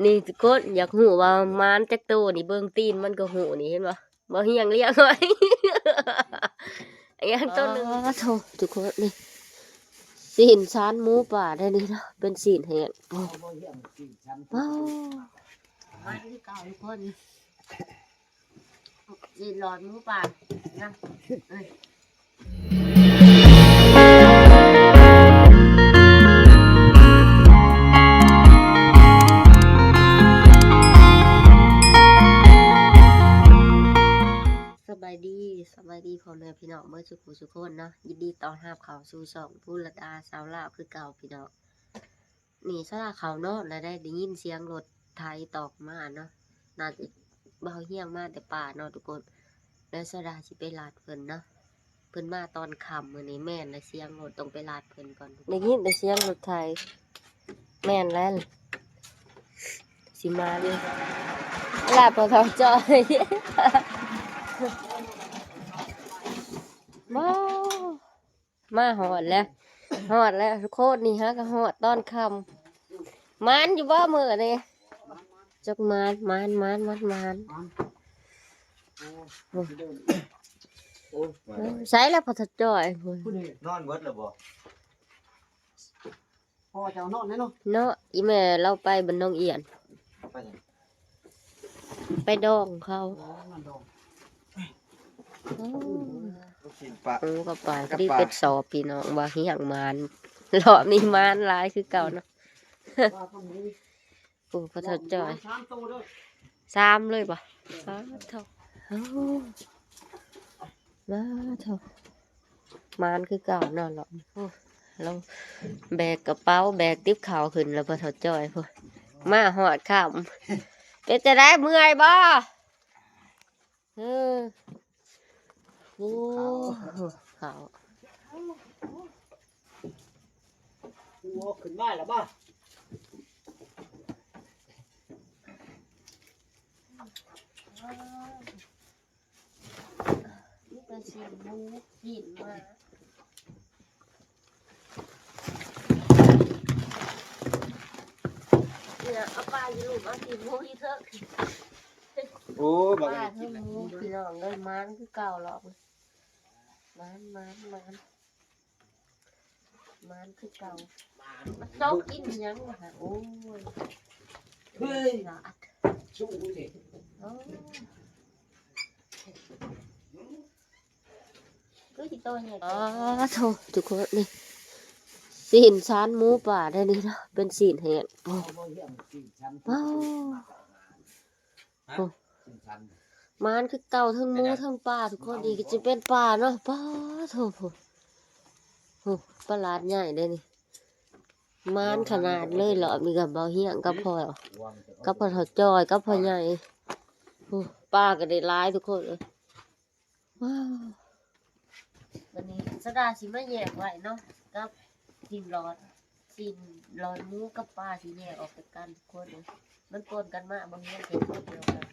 ນີ້ທຸກຄົນ ຢາກຮູ້ວ່າໝານຈັກໂຕນີ້ ເບິ່ງຕີນມັນກໍຮູ້ນີ້ ເຫັນບໍ່? ບໍ່ຮຽງລ້ຽງໄວ້ ອີຫຍັງໂຕໜຶ່ງ. ອ້າໂທ້ ທຸກຄົນ ນີ້ ຊີ້ນຊານໝູປ່າໄດ້ນີ້ເນາະ ເປັນຊີ້ນແຫ້ງ. ໂອ້ ວ້າວ ມາຄືເກົ່າທຸກຄົນ. ຊີ້ນຫຼອດໝູປ່ານະ ເອີຍ. ສະບາຍດີ ສະບາຍດີພໍ່ແມ່ພີ່ນ້ອງເບິດສູ່ຜູ້ສູ່ຄົນເນາະ ຍິນດີຕ້ອນຮັບເຂົ້າສູ່ຊ່ອງພູລະດາຊາວລາວຄືເກົ່າພີ່ນ້ອງ. ນີ້ສາວລາວເຂົ້ານອນແລ້ວໄດ໋ ໄດ້ຍິນສຽງລົດໄຖຕອກມາເນາະ ໜ້າຈະບ່າວຮຽງມາແຕ່ປ່າເນາະທຸກຄົນ ແລ້ວສາວລາຊິໄປລາດເພິ່ນເນາະ ເພິ່ນມາຕອນຄ່ຳມື້ນີ້. ແມ່ນແລ້ວ ສຽງລົດ ຕ້ອງໄປລາດເພິ່ນກ່ອນ. ໄດ້ຍິນແຕ່ສຽງລົດໄຖ ແມ່ນແລ້ວ ຊິມາເລີຍ ລາດພໍ່ເຖົ້າຈ້ອຍ. ວ້າວ ມາຮອດແລ້ວ ຮອດແລ້ວທຸກຄົນ ນີ້ຫາກໍຮອດຕອນຄ່ຳ. ໝານຢູ່ບໍ່ມື້ນີ້? ຈັກໝານ ໝານ ໝານ ໝານ ໝານ. ໂອ້ຍ ໃສລະພໍ່ເຖົ້າຈ້ອຍ? ພຸ້ນ ນອນເບິດແລ້ວບໍ່? ພໍ່ເຈົ້ານອນແລ້ວເນາະ ເນາະ ອີ່ແມ່ລາວໄປບ້ານໜອງອຽນ ໄປຫຍັງ? ໄປດອງເຂົາ. ອໍ ມາດອງ. ໂອ້ ລູກຊິ້ນປາ ໂອ້ ກັບປາ ກັບປາ ພໍດີເປັດສອບພີ່ນ້ອງ ວ່າຮຽງໝານ ລອບນີ້ໝານຫຼາຍຄືເກົ່າເນາະ. ໂອ້ ພໍ່ເຖົ້າຈ້ອຍ ສາມໂຕເດີ ສາມເລີຍບໍ່? ສາມໂຕ. ໂອ້ ມາໂທ້ ໝານຄືເກົ່າເນາະລອບນີ້. ໂອ້ ລາວແບກກະເປົາ ແບກຕິບເຂົ້າຂຶ້ນແລ້ວ ພໍ່ເຖົ້າຈ້ອຍພຸ້ນ ມາຮອດຄ່ຳ. ເປັນຈັ່ງໃດ ເມື່ອຍບໍ່? ເອີ ໂອ້ ເຂົ້າ ເຂົ້າ ຂຶ້ນມາແລ້ວບໍ່? ມີແຕ່ຊີ້ນໝູຊີ້ນໝາ. ເອົາປາຢູ່ລູກ ເອົາຊີ້ນໝູຢູ່ເທິງ. ໂອ້ ບັກອັນນີ້ກິນແລ້ວ ປາເທິງໝູ ພີ່ນ້ອງເອີຍ ໝານຄືເກົ່າລອບນີ້. ໝານ ໝານ ໝານ. ໝານຄືເກົ່າ. ມັນຊອກກິນຫຍັງວະ? ໂອ້ຍ ເຮີ້ຍ ຫຼາດ ສູ້ເດ້. ໂອ້ ຄືຊິໂຕໃຫຍ່. ອໍ ໂທ້ ທຸກຄົນ ນີ້ຊີ້ນຊານໝູປ່າໄດ້ນີ້ເນາະ ເປັນຊີ້ນແຫ້ງ. ໂອ້ ວ້າວ. ໂອ້ ໝານຄືເກົ່າ ເທິງໝູເທິງປາທຸກຄົນ. ນີ້ກໍຈະເປັນປາເນາະ. ປາໂທ້ ໂອ້ ປາຫຼາດໃຫຍ່ເດ້ນີ້. ໝານຂະໜາດເລີຍ. ລອບນີ້ກໍເບົາຮຽງກັບພໍ່ ກັບພໍ່ເຖົ້າຈ້ອຍ ກັບພໍ່ໃຫຍ່. ໂອ້ ປາກໍໄດ້ຫຼາຍທຸກຄົນເອີຍ. ວ້າວ ບັດນີ້ສາວດາຊິມາແຍກໄວ້ເນາະ ກັບຊີ້ນຫຼອດ ຊີ້ນຫຼອດໝູກັບປາຊິແຍກອອກຈາກກັນທຸກຄົນເອີຍ. ມັນປົນກັນມາ ບໍ່ແມ່ນເປັນຄົນດຽວກັນ.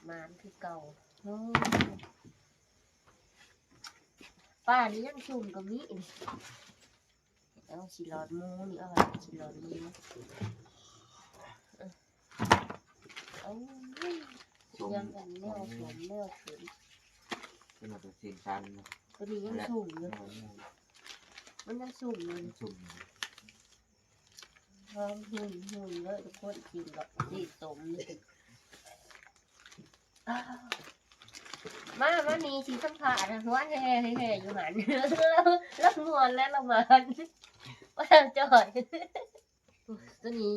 ໝານຄືເກົ່າ. ໂອ້ ປານີ້ຍັງຊຸ່ມກໍມີ. ເອົາຊີ້ນຫຼອດໝູນີ້ ເອົາຊີ້ນຫຼອດໝູ. ເອີ ເອົາ ຍັງອັນແນວສົມແນວຂຶ້ນ. ເປັນວ່າຕົວຊີ້ນສັນເນາະ ຕົວນີ້ຍັງຊຸ່ມຢູ່. ເອີ ມັນຍັງຊຸ່ມຢູ່ ມັນຊຸ່ມຢູ່. ຫອມຫຸ່ນໆ ເລີຍທຸກຄົນ ກິນແບບຊີ້ນສົມນີ້. ມາ ມານີ້ຊິສຳພາດ ຫົວແຫ່ໆຢູ່ຫັ້ນ. ລາວມ່ວນແລ້ວລະໝານ ວ່າແລ້ວຈ່ອຍ. ໂອ້ຍ ຕົວນີ້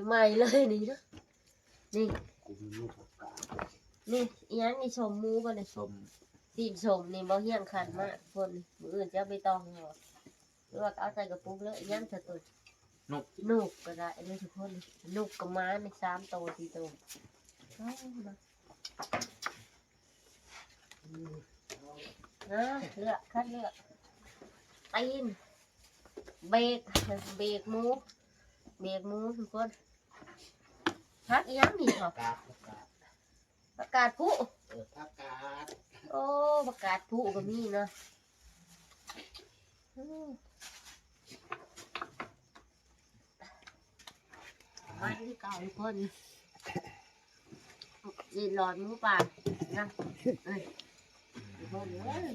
ໃໝ່ໆເລີຍນີ້ເນາະ. ນີ້ ນີ້ອີຫຍັງນີ້? ສົ້ມໝູບໍ່ນີ້? ສົ້ມ ຊີ້ນສົ້ມນີ້ ເບົາຮຽງຄັ້ນມາທຸກຄົນ. ມື້ອື່ນຈະເອົາໃບຕອງເອົາ ຫຼືວ່າເອົາໃສ່ກະປຸກເລີຍ. ອີຫຍັງຊະໂຕ? ນົກ ນົກກໍໄດ້ເດີທຸກຄົນ. ນົກກໍມານີ້ ສາມໂຕ ສີ່ໂຕ. ເອົາ ເລືອກ ຄັດເລືອກ. ຕີນ ເບກ ເບກໝູ ເບກໝູທຸກຄົນ. ຜັກອີຫຍັງນີ້? ຜັກກາດ ຜັກກາດ ຜັກກາດພຸ. ເອີ ຜັກກາດ. ໂອ້ ຜັກກາດພຸກໍມີເນາະ. ອືມ ອືມ ไปคือเก่าทุกคน สิหลอดหมูป่านะ เอ้ย ทุกคนเอ้ย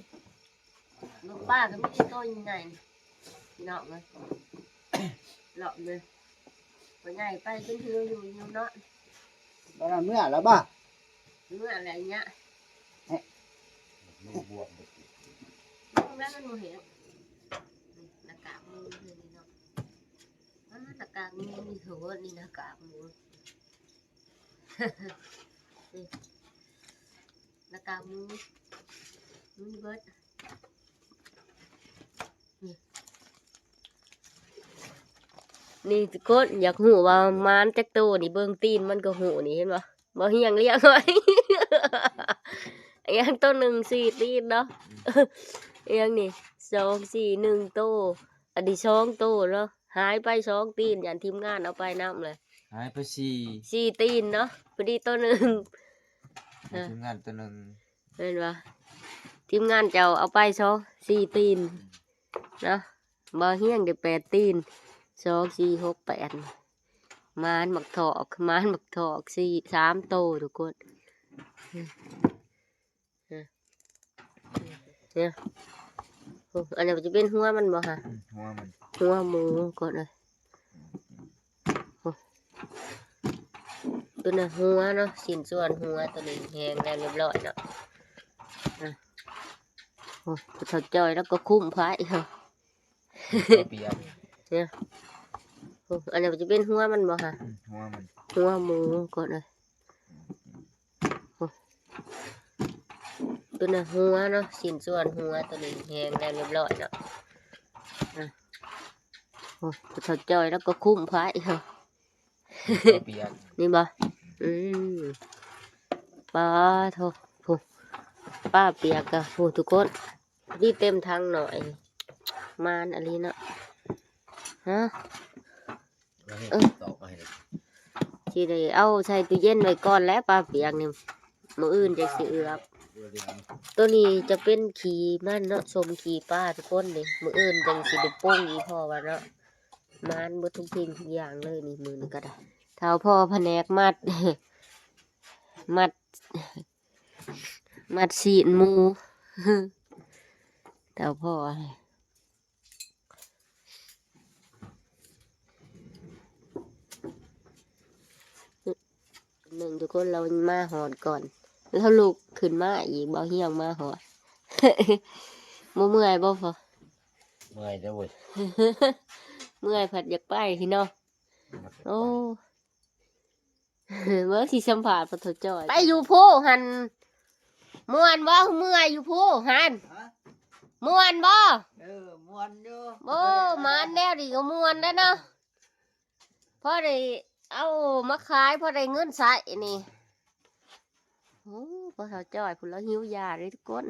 หมูป่าก็มีแต่โตใหญ่ๆ พี่น้องเอ้ย หลอดเลย บ่ใหญ่ไปจนหิวอยู่หิวนอน บ่ได้เมือแล้วบ่ เมืออะไรเงี้ย เอ๊ะ ลูกบวบ แล้วมันบ่เห็น หน้ากากหมูเพิ่นนี่เนาะ อ้า หน้ากากหมูนี่ โห นี่หน้ากากหมู นี่ หน้ากากหมู หมูเบิด นี่ นี่ทุกคน อยากฮู้ว่าหมานจักโตนี่ เบิ่งตีนมันก็ฮู้นี่ เห็นบ่ บ่เฮียงเลี้ยงไว้ อีหยังโตหนึ่งสี่ตีนเนาะ อีหยังนี่ สองสี่ หนึ่งโต อันนี้สองโตเนาะ หายไปสองตีน ย่านทีมงานเอาไปนำเลย หายไปสี่ สี่ตีนเนาะ พอดีโตหนึ่ง ทีมงานโตหนึ่ง แม่นบ่ ทีมงานเจ้าเอาไปสอง สี่ตีนเนาะ บ่เฮียงได้แปดตีน สอง สี่ หก แปด หมานบักถอก หมานบักถอก สี่ สามโตทุกคน เนี่ย โอ้ อันนี้จะเป็นหัวมันบ่คะ อืม หัวมัน หัวหมูก่อนเลย โอ้ ตัวน่ะหัวเนาะ ชิ้นส่วนหัวตัวนี้แห้งแล้วเรียบร้อยเนาะ อ่ะ โอ้ ผู้เฒ่าจ้อยแล้วก็คุ้มพระอีกเหรอ เปียก เนี่ย โอ้ อันนี้จะเป็นหัวมันบ่คะ อืม หัวมัน หัวหมูก่อนเลย โอ้ ตัวน่ะหัวเนาะ ชิ้นส่วนหัวตัวนี้แห้งแล้วเรียบร้อยเนาะ อ่ะ โอ้ ผู้เฒ่าจ้อยแล้วก็คุ้มพระอีกเหรอ เปียก นี่บ่ อืม ปลาโถ ผู้ ปลาเปียกกะ ผู้ ทุกคน นี่เต็มถังหน่อย หมานอะลีเนาะ ฮะ เออ สิได้เอาใส่ตู้เย็นไว้ก่อนแหละ ปลาเปียกนี่ มื้ออื่นจั่งสิเอือบ ตัวนี้จะเป็นขี้มันเนาะ ส้มขี้ปลาทุกคนนี่ มื้ออื่นจั่งสิได้ปรุงอีพ่อว่าเนาะ หมานเบิดทุกสิ่งทุกอย่างเลยนี่ มื้อนี้ก็ได้ เฒ่าพ่อผนกมัด มัด มัดซี้นหมู เฒ่าพ่อ หนึ่ง ทุกคน ลาวมาฮอดก่อน ลาวลุกขึ้นมาอีก บ่าวเฮียงมาฮอด บ่เมื่อยบ่พ่อ เมื่อยเด้อเว้ย เมื่อยพัดอยากไปพี่น้อง โอ้ เบิ่งสิสัมภาษณ์พ่อเฒ่าจ้อย ไปอยู่ภูหั่น ม่วนบ่ เมื่อยอยู่ภูหั่น ฮะ ม่วนบ่ เออ ม่วนอยู่ โอ้ หมานแนวนี้ก็ม่วนแล้วเนาะ พอได้เอามาขาย พอได้เงินใช้นี่ โอ้ พ่อเฒ่าจ้อยพุ้น ลาวหิวยาเด้ทุกคน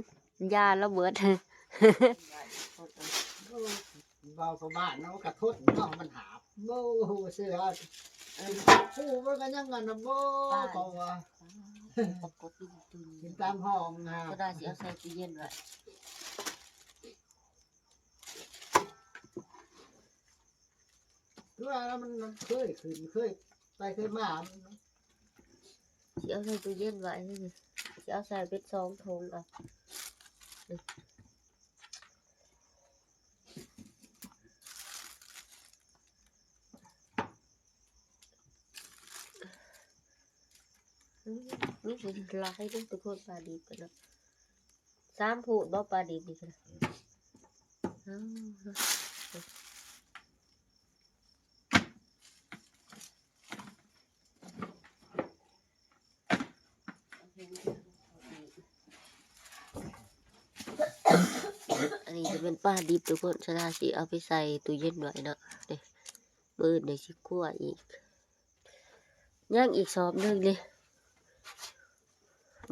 ยาลาวเบิด เว้าชาวบ้านเนาะ กระทดเนาะ มันหาบ โอ้โห เสือ เออ คู่มันก็ยังกันนะ โบ้ ปลา เขาว่า ปรากฏอยู่ตู้นี้ กินตามห้องนะ ก็ได้สิเอาใส่ตู้เย็นไว้ คือว่าแล้วมัน มันเคยขึ้น เคยไปเคยมา มัน สิเอาใส่ตู้เย็นไว้นี่ สิเอาใส่เป็นสองถุงเอา อืม มีแต่หลายเด้อทุกคน ปลาดิบกันเนาะ สามพูดบ่ ปลาดิบนี่กัน อืม อ้าว อันนี้จะเป็นปลาดิบทุกคน สะดาสิเอาไปใส่ตู้เย็นไว้เนาะ นี่ มื้ออื่นเดี๋ยวสิคั่วอีก ยังอีกสอบหนึ่งนี่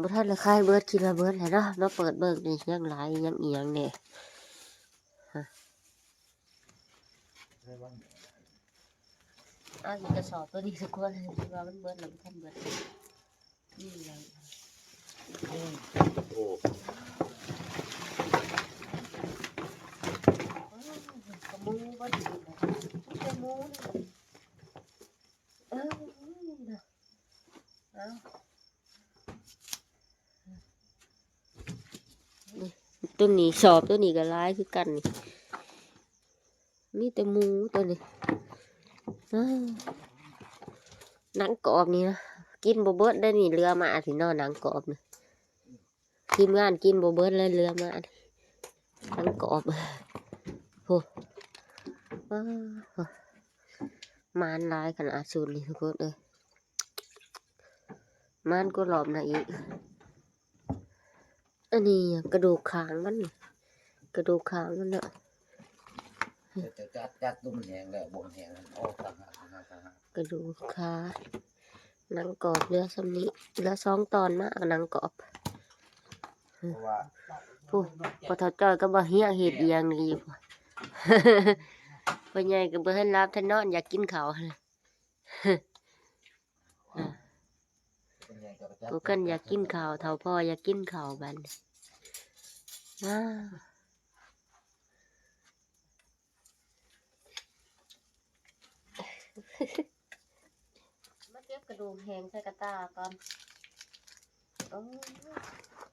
บ่ทันละขายเบิด คิดว่าเบิดแล้วเนาะ มาเปิดเบิ่งนี่ ยังหลาย ยังอีหยังแหน่ ฮะ เอาอีกกระสอบตัวนี้สักคน คิดว่ามันเบิดแล้ว บ่ทันเบิด นี่ไง อืม โอ้ กระหมูบ่ดีนะ มีแต่หมูนี่ เออ ເອົາ ນີ້ ໂຕນີ້ ສອບໂຕນີ້ກໍຫຼາຍຄືກັນນີ້ ມີແຕ່ໝູໂຕນີ້. ເອີ ໜັງກອບນີ້ນະ ກິນບໍ່ເບິດໄດ໋ນີ້ ເຫຼືອມາຊິເນາະ ໜັງກອບນີ້. ທີມງານກິນບໍ່ເບິດເລີຍ ເຫຼືອມາ ທັງກອບ. ໂອ້ ວ້າວ ໝານຫຼາຍຂະໜາດຊຸດນີ້ທຸກຄົນເອີຍ ໝານກວ່າລອບໜ້າອີກ. ອັນນີ້ກະດູກຂ້າງມັນ ກະດູກຂ້າງມັນເນາະ ຈັດ ຈັດ ຈັດ ຕຸ້ມແຫ້ງແລ້ວ ບໍ່ແຫ້ງ ເອົາຕ່າງຫາກ ຕ່າງຫາກ ຕ່າງຫາກ. ກະດູກຂາ ໜັງກອບເຫຼືອສ່ຳນີ້ ເຫຼືອສອງຕອນມາ ໜັງກອບ. ເພາະວ່າ ຜູ້ ພໍ່ເຖົ້າຈ້ອຍກັບບ່າວຮຽງເຮັດອີ່ຫຍັງນີ້ຢູ່ ພໍ່ໃຫຍ່ກໍບໍ່ທັນຫຼັບທັນນອນ ຢາກກິນເຂົ້າ. ຜູ້ກັນຢາກກິນເຂົ້າ ເຖົ້າພໍ່ຢາກກິນເຂົ້າບັດນີ້ ວ້າວ. ມາເກັບກະດູກແຫ້ງໃສ່ກະຕ່າກ່ອນ. ໂອ້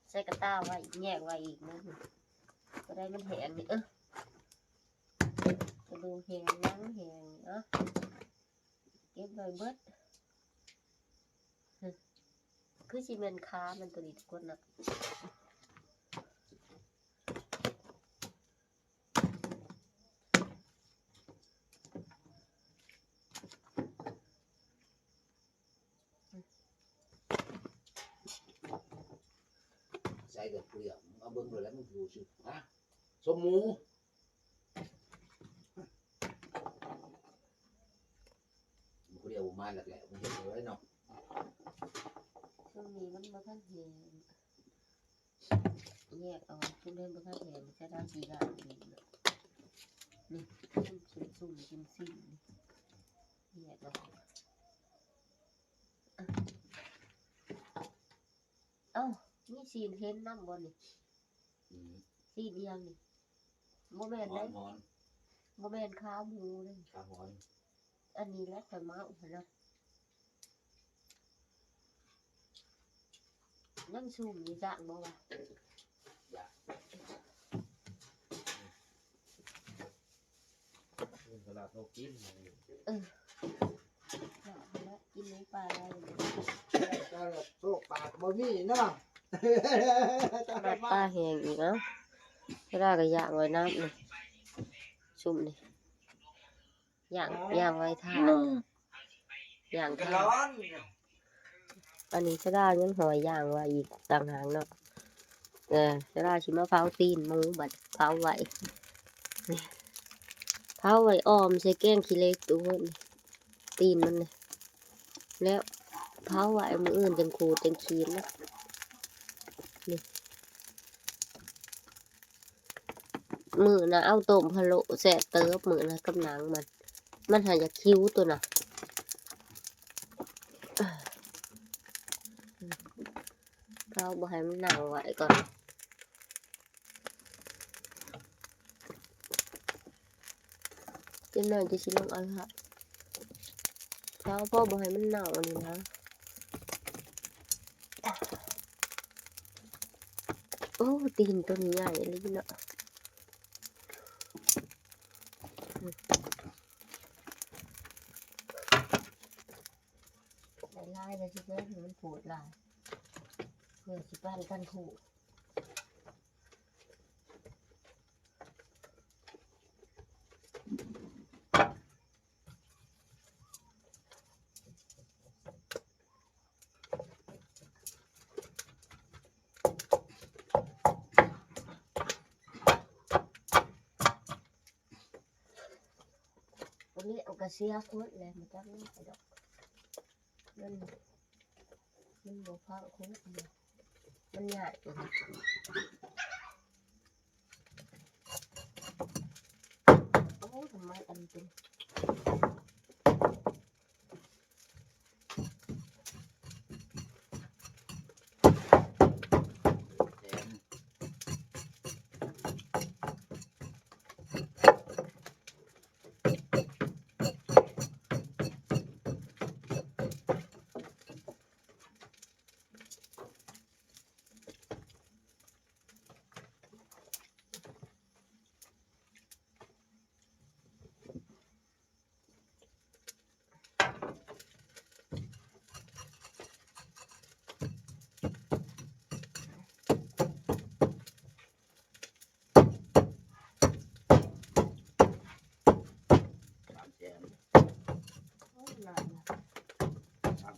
ໃສ່ກະຕ່າໄວ້ ແຍກໄວ້ອີກນະ ບໍ່ໄດ້ມັນແຫ້ງນີ້. ເອີ ກະດູກແຫ້ງ ໜັງແຫ້ງ ເອົາ ເກັບໄວ້ເບິດ. ຄືຊິແມ່ນຂາມັນໂຕນີ້ທຸກຄົນນະ. ໃສ່ແຕ່ເປືອກ ເອົາເບິ່ງໂລດແລ້ວມັນຄືຊິ ຮະ ສົມໝູ. ບໍ່ ຜູ້ດຽວບໍ່ມາແລ້ວແຫຼະ ມັນເຮັດບໍ່ໄດ້ເນາະ. ຊ່ວງນີ້ມັນບໍ່ທັນແຫ້ງ ແຍກເອົາ ຈຸ່ມໃຫ້ບໍ່ທັນແຫ້ງ ຈະໄດ້ຊິຢ່າງນີ້ເນາະ. ນີ້ ຈຸ່ມ ຈຸ່ມ ຈຸ່ມ ຈຸ່ມຊີ້ນນີ້ ແຍກເອົາ. ເອົ້າ ມີຊີ້ນເຫັນນຳບໍ່ນີ້? ອືມ ຊີ້ນອີ່ຫຍັງນີ້? ບໍ່ແມ່ນເດ້ ຫອນ ບໍ່ແມ່ນຂາໝູເດ້ ຂາຫອນ. ອັນນີ້ແຫຼະຂ້ອຍເມົາຫັ້ນນະ. ຍັງຊຸ່ມຢູ່ ຢ້ານບໍ່ວະ? ຢ້ານ. ເອີ ກິນໝູປ່າໄດ້ ໂຊກປາກບໍ່ມີເນາະ. ປາແຫ້ງອີກເນາະ. ເວລາກໍຍ່າງໄວ້ນຳນີ້ ຊຸ່ມນີ້ ຍ່າງ ຍ່າງໄວ້ຖ້າ ຍ່າງຖ້າ. ອັນນີ້ສະດາຍັງຫອຍຍ່າງໄວ້ອີກຕ່າງຫາກເນາະ. ເອີ ສະດາຊິມາເຜົາຕີນໝູບັດ ເຜົາໄວ້ ນີ້ ເຜົາໄວ້ອອມໃສ່ແກງຂີ້ເຫຼັກ ທຸກຄົນ. ຕີນມັນນີ້ ແລ້ວເຜົາໄວ້ ມື້ອື່ນຈັ່ງຂູດຈັ່ງຂີນເນາະ. ນີ້ ມື້ນະເອົາຕົ້ມພະໂລ້ແຊບເຕີບ ມື້ນະ ກັບໜັງມັນ ມັນຫາຢາກຫິວໂຕນະ. ເຜົາບໍ່ໃຫ້ມັນເນົ່າໄວ້ກ່ອນ ຈັກໜ້ອຍຈະຊິລົງເອົາລະ ເຜົາພໍບໍ່ໃຫ້ມັນເນົ່ານີ້ນະ. ໂອ້ ຕີນໂຕນີ້ໃຫຍ່ອີ່ຫຼີເນາະ. ຫຼາຍໆ ແລ້ວຊິເດີ ໃຫ້ມັນໂພດຫຼາຍ ເພື່ອຊິປັນກັນຂູດ. ໂຕນີ້ເອົາກະເສຍໂພດແຫຼະ ບໍ່ຈັກແນວໃດດອກ ມັນ ມັນບໍ່ພໍຄົນ ມັນຍາກ ໂອ້ ທຳໄມອັນນີ້ເປັນ ໂຕ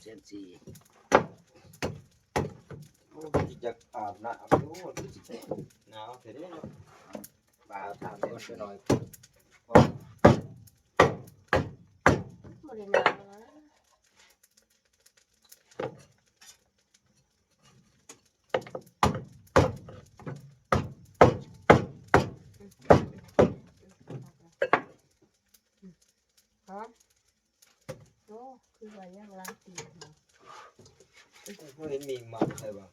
ເດືອນສີ່ ໂອ້ ຄືຊິຢາກອາບນ້ຳຢູ່ ຄືຊິໜາວແທ້ເດເນາະ ບາດຖາມເດັກນ້ອຍ ບໍ່ໄດ້ໜາວນະ. ຫອມ ໂອ້ ຄືວ່າຍັງຫຼາຍຕີນເນາະ ບໍ່ເຫັນມີມັນໃສ່ວ່າ.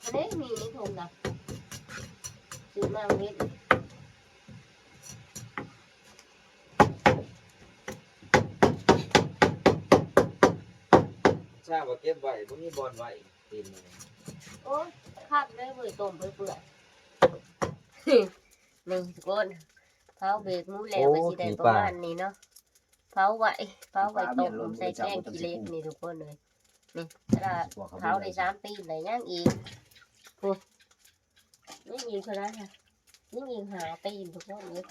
ອັນນີ້ມີໃນຖົງນະ ຊື້ມາເຮັດ ຊາວ່າເກັບໄວ້ ບໍ່ມີບ່ອນໄວ້ ຕີນ ໂອ້ຍ ຄັກເລີຍເວີຍ ຕົ້ມເປື່ອຍໆ ນີ້ທຸກຄົນ ເຜົາເບດໝູແລ້ວ ໂອ້ ກໍຊິໄດ້ປະມານນີ້ເນາະ ເຜົາໄວ້ ເຜົາໄວ້ຕົ້ມໃສ່ແກງຂີ້ເຫຼັກນີ້ທຸກຄົນເອີຍ ນີ້ ເວລາເຜົາໄດ້ສາມຕີນ ໄດ້ຫຍັງອີກ ໂອ້ ຍັງອີກເທົ່າໃດຫະ ຍັງອີກຫ້າຕີນທຸກຄົນເອີຍ.